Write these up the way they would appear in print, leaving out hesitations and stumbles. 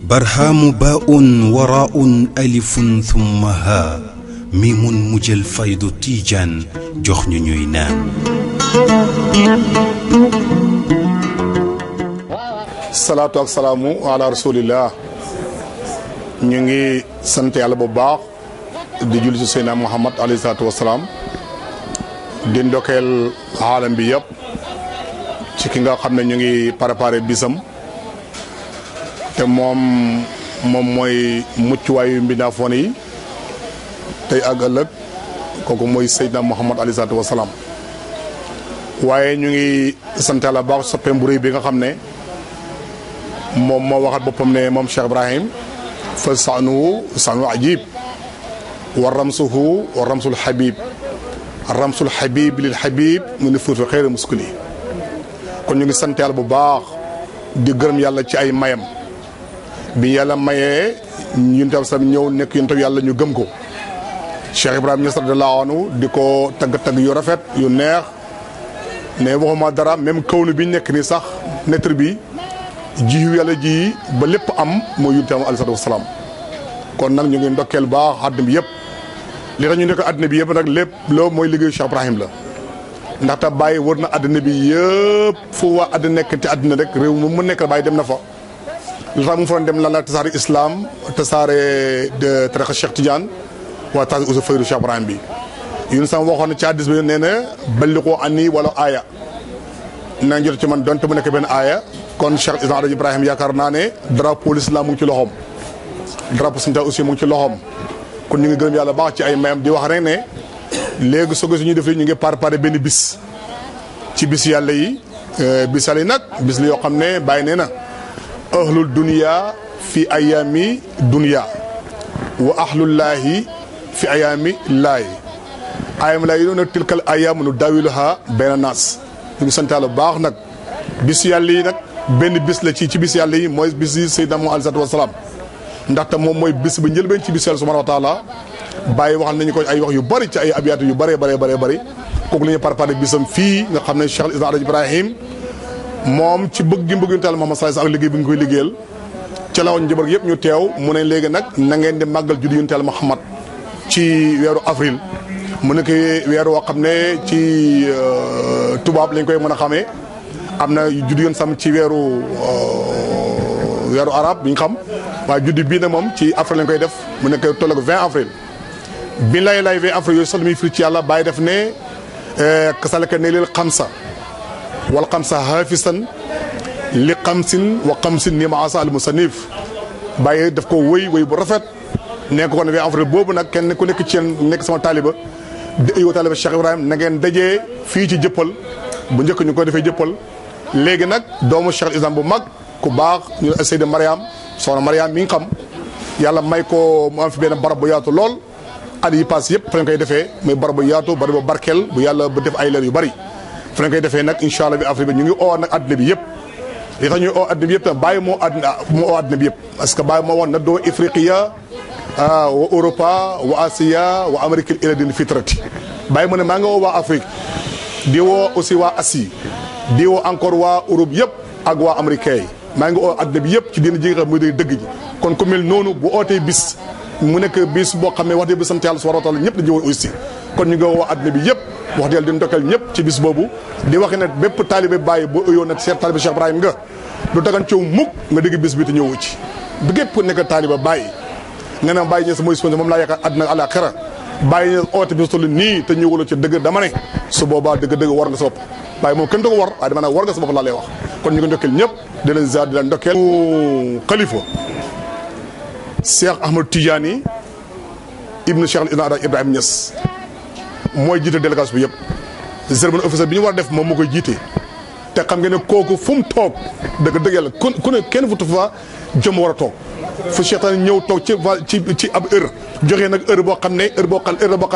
برهام باء وراء ألف ثم ها ميم مجل فيض تيجان جخن نينان الصلاة والسلام على رسول الله نيجي سنت على بابا di julli ci Seydina Muhammad alayhi salaatu wasalaam di ndokkeel aalam bi yëpp ci ki nga xam ne ñu ngi préparé bisam te moom mooy muccuwaayu mbindaafoon yi tey ak ëllëg kooku mooy Seydina Muhammad alayhi salaatu wasalaam waaye ñu ngi sant Yàlla baax soppeem bu rëy bi nga xam ne moom moo waxat boppam ne moom Cheikh Ibrahim fa sanu ajib wa ramsuhu wa ramsul habib ramsul habib lil habib mu ne fuutu xëyra muskuli kon ñu ngi sant yàlla bu baax di gërëm yàlla ci ay mayam bi yàlla mayee yuntab sam ñëw nekk yuntab yàlla ñu gëm ko Cheikh Ibrahima Niass radiyallahu anhu di ko tagg yu rafet yu neex ne waxuma dara même kawnu bi nekk ni sax nettre bi jiwu yàlla ji ba lépp am mooy yuntab alayhi salaatu wasalaam kon nag ñu ngi ndokkeel baax àddina bi yëpp li tax ñu nekk àddina bi yëpp nag lépp loo mooy liggéeyu Cheikh Ibrahim la ndaxte Baye wër na àddina bi yëpp fu waa àddina nekk ci àddina rek réew mu nekk Baye dem na fa li tax mu fa dem lan la tasaare islam tasaare de tariqa Cheikh Tidiane waa tasaare usu faydu Cheikh Ibrahim bi yun sama waxoon na ci hadiis bi nee na balliqoo anni wala aaya na jot ci man donte mu nekk benn aaya kon Cheikh Ibrahim yaakaar naa ne drapeau l'islam mu ngi ci loxoom drapeau Sëñ Tuubaa aussi mu ngi ci loxoom kon ñu ngi gërëm yàlla baax ci ay mayam di wax rek ne léegi soo ko suñuy def ñu ngi préparé benn bis ci bis yàlla yi nag bis la yoo xam ne bàyyi nee na ahlul dunya fi ayami dunya wa ahlullahi fi ayami laahi ayam laahi yi doon nag tilkal ayam nu dawiluha bayna naas ñu ngi sant yàlla bu baax nag bis yàlla yi nag benn bis la ci bis yàlla yi mooy bis yi Seydina Muhammad alayhi salaatu wasalaam ndaxte moom mooy bis bu njëlbeen ci bis yàlla subhanahu wa taala bàyyi wax nañu ko ay wax yu bëri ci ay abiyaat yu bëree bëri kooku la ñuy préparé bisam fii nga xam ne Cheikh Ibrahim moom ci bëgg gi bëgg yu tal Muhammad sallallahu alayhi wasallam ak liggéey bi nga koy liggéeyal ca la woon njaboot yëpp ñu teew mu ne léegi nag na ngeen di màggal juddu yonent Yàlla Muhammad ci weeru avril mu nekk weeru woo xam ne ci tubaab lañ koy mën a xamee am na juddu yoon sam ci weeru arab bi ñu xam waaye juddi bii nag moom ci avril lañ koy def mu nekk tolloog 20 avril bi lay 20 avril yooyu sax lu muy firi ci yàlla bàyyi def ne kasalaka ne lil xamsa wal xamsa hafisan li xamsin wa xamsin ni ma asa al musanif bàyyi daf ko wëy bu rafet nekk ko ne 20 avril boobu nag kenn ku nekk ci yéen nekk sama taaliba di yow taaliba Cheikh Ibrahim na ngeen dajee fii ci jëppal bu njëkk ñu ko defee jëppal léegi nag doomu Cheikh Islam bu mag ku baax ñu Seyda Mariam soxna Mariam mi ngi xam yàlla may ko mu am fi benn barab bu yaatu lool at yi pass yëpp fa lañ koy defee muy barab bu yaatu barab bu barkeel bu yàlla ba def ay leer yu bari fa lañ koy defee nag incha allah bi Afrique bi ñu ngi oo nag àddina bi yëpp li tax ñuy oo àddina bi yëpp tam bàyyi moo àddina bi yëpp parce que bàyyi moo wax na doo Ifriqiya wa Europa wa Asiya wa Amérique ila din fitrati bàyyi mu ne maa ngi oo waa Afrique di woo aussi waa Asie di woo encore waa Europe yëpp ak waa américain yi maa ngi oo àddina bi yëpp ci diina ji nga xam muy dëgg ji kon ku mel noonu bu ootee bis mu nekk bis boo xam ne wax dëgg bi sant yàlla subhanahu wa taala ñëpp dañu woon aussi kon ñu ngi woo àddina bi yëpp wax dëgg di ndokkal ñëpp ci bis boobu di wax ne bépp taalibe bàyyi boo ëyoon nag seet taalibe Cheikh Ibrahim nga du dagan coow mukk nga dégg bis bi te ñëwu ci bu gépp nekk taalibe bàyyi nga ne bàyyi ñe sa mooy sponsor moom laa yaakaar àddina àllaaxira bàyyi ñe oote bis toll nii te ñëwuloo ci dëgg dama ne su boobaa dëgg war nga sa bopp bàyyi moom kenn du ko war waaye dama ne war nga sa bopp laa lay wax kon ñu ngi ndokkeel ñëpp di leen ziar di leen ndokkeel xalifa Cheikh Ahmadou Tidiane ibnu Cheikh Ibrahim Niass mooy jiite délégation bi yëpp cérémonie officielle bi ñu war a def moom moo koy jiite te xam nga ne kooku fu mu toog dëgg yàlla ku ne kenn fu fa jëm war a toog fu Cheikh Tidiane ñëw toog ci ab heure joxe nag heure boo xam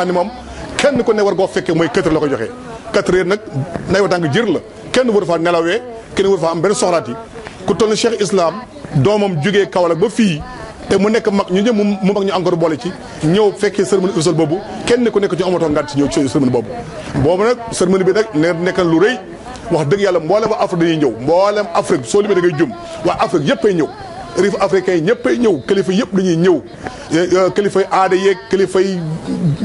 ne moom kenn ku ne war koo fekkee mooy 4 heures la ko joxee 4 heures nag nay wataa nga jër la kenn waru faa nelawee kenn waru faa am benn soxlaati ku toll ne Cheikh Islam doomam jógee Kaolack ba fii te mu nekk mag ñu ñëw mu mag ñu encore boole ci ñëw fekkee cérémonie officielle boobu kenn ku nekk ci amatoo ngaan ci ñëw ci cérémonie boobu nag cérémonie bi nag nekk lu rëy wax dëgg yàlla mboolem waa Afrique dañuy ñëw mboolem Afrique soo limee da ngay jum waa Afrique yëpp ay ñëw riif africain yi ñëpp ay ñëw kilifa yëpp dañuy ñëw kilifa yi aada yeeg kilifa yi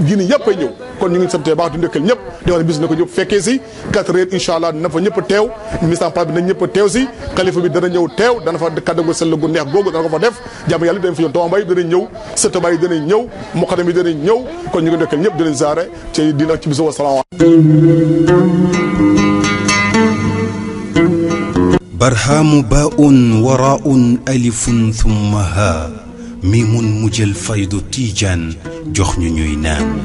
Guinée yëpp ay ñëw kon ñu ngi sant baax di ndëkkal ñëpp di wax ne bis na ko ñëpp fekkee si 4 heures incha allah dina fa ñëpp teew mise en place bi nañ ñëpp teew si kilifa bi dana ñëw teew dana fa kaddu gu sell gu neex googu dana ko fa def jàmm yàlla dana fa yoon tombay danañ ñëw sëtaba yi danañ ñëw muqaddam yi danañ ñëw kon ñu ngi ndëkkal ñëpp dinañ zaare ci dina ci bisu wa salaam برهام باء وراء ألف ثم ها ميم مجل فيض تيجان جخن نينان